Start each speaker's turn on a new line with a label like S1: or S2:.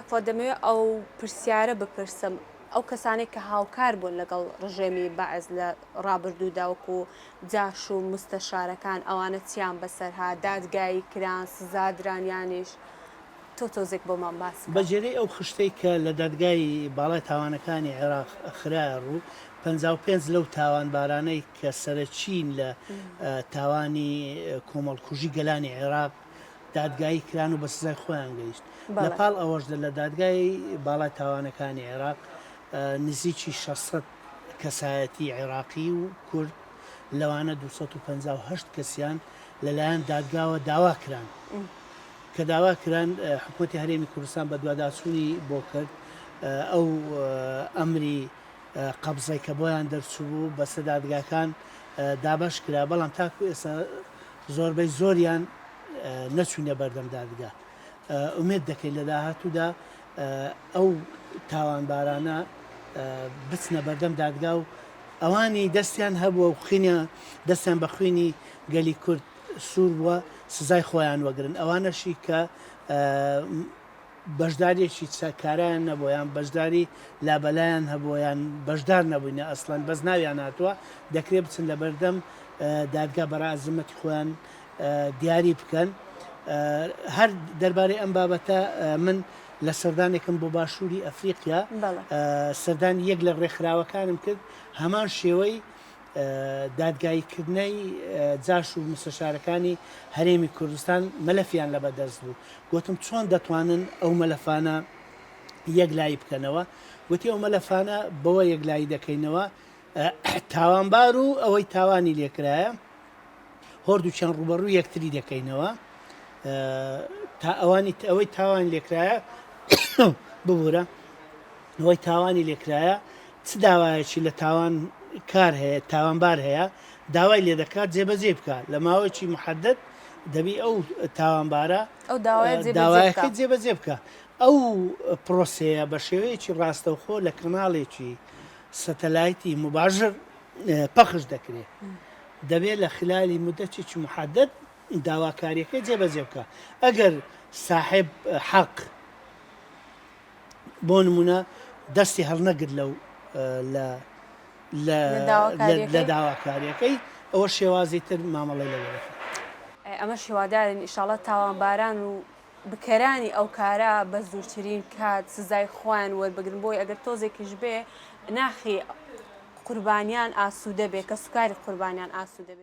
S1: کاک فواد دەمەوێت ئەو پرسیارە بپرسم ئەو کەسانەی کە هاوکار بوون لەگەڵ ڕژێمی بەعس لە ڕابردوودا وەکو جاش و مستەشارەکان ئەوانە چیان بەسەر هات دادگایی کران سزا دران یانیش تۆ تۆزێک بۆمان باس بکە.
S2: بەگوێرەی ئەو خشتەی کە لە دادگای باڵای تاوانەکانی عێراق خرایە ڕوو، 55 لەو تاوانبارانەی کە سەرەکین لە تاوانی کۆمەڵکوژی گەلانی عێراق دادگایی کران و بە سزای خۆیان گەیشت. لە پاڵ ئەوەشدا لە دادگای باڵای تاوانەکانی عێراق نزیکی 600 کەسایەتی عێراقی و کورد لەوانە 258 کەسیان لەلایەن دادگاوە داوا کران. کە داوا کران حکومەتی هەرێمی کوردستان بەدواداچوونی بۆ کرد ئەو ئەمری قەبزەی کە بۆیان دەرچووبوو بەسە دادگاکان دابەش کرا، بەڵام تاکو ئێستا زۆربەی زۆریان نەچوونە بەردەم دادگا. ئومێد دەکەین لە داهاتوودا ئەو تاوانبارانە بچنە بەردەم دادگا و ئەوانی دەستیان هەبووە و خوێنیان دەستیان بە خوێنی گەلی کورد سوور بووە سزای خۆیان وەگرن، ئەوانەشی کە بەشداریەکی کارایان نەبووە یان بەشداری لابەلایان هەبووە یان بەشدار نەبووینە ئەسڵەن بەس ناویان هاتووە دەکرێت بچن لەبەردەم دادگا بەرائەت زمەتی خۆیان دیاری بکەن. هەر دەربارەی ئەم بابەتە من لە سەردانێکم بۆ باشووری ئەفریقیا سەردانی یەک لە ڕێکخراوەکانم کرد هەمان شێوەی دادگاییکردنەی جاش و مستەشارەکانی هەرێمی کوردستان مەلەفیان لەبەردەست بوو، گوتم چۆن دەتوانن ئەو مەلەفانە یەکلایی بکەنەوە؟ گوتی ئەو مەلەفانە بەوە یەکلایی دەکەینەوە تاوانبار و ئەوەی تاوانی لێکرایە هۆردووکیان ڕووبەڕوو یەکتری دەکەینەوە تا ئەوانی ئەوەی تاوان لێکرایە ببوورە ئەوەی تاوانی لێکرایە چ داوایەکی لە تاوان کار هەیە تاوانبار هەیە داوای لێ دەکات جێبەجێی بکات لە ماوەیەکی محدد دەبی ئەو تاوانبارە
S1: ئەو داوایە جێبەجێ بکا.
S2: داوایەکەی جێبەجێ بکا ئەو پرۆسەیە بە شێوەیەکی ڕاستەوخۆ لە کەناڵێکی سەتەلایتی مباشر پەخش دەکرێ دەبێت لە خلالی مدەتێکی محدد داواکاریەکەی جێبەجێ بکا ئەگەر ساحێب حەق بۆ نمونە دەستی هەڵنەگرت لەو لە لە داواکاریەکەی ئەوە شێوازی تر مامەڵەی لەگەڵ دەکرێت.
S1: ئەمەش هیوادارین ئیشاڵا تاوانباران و بکەرانی ئەو کارە بە زووترین کات سزای خۆیان وەربگرن بۆی ئەگەر تۆزێکیش بێ ناخی قوربانیان ئاسوودە بێ کەسوکاری قوربانیان ئاسوودە بێ.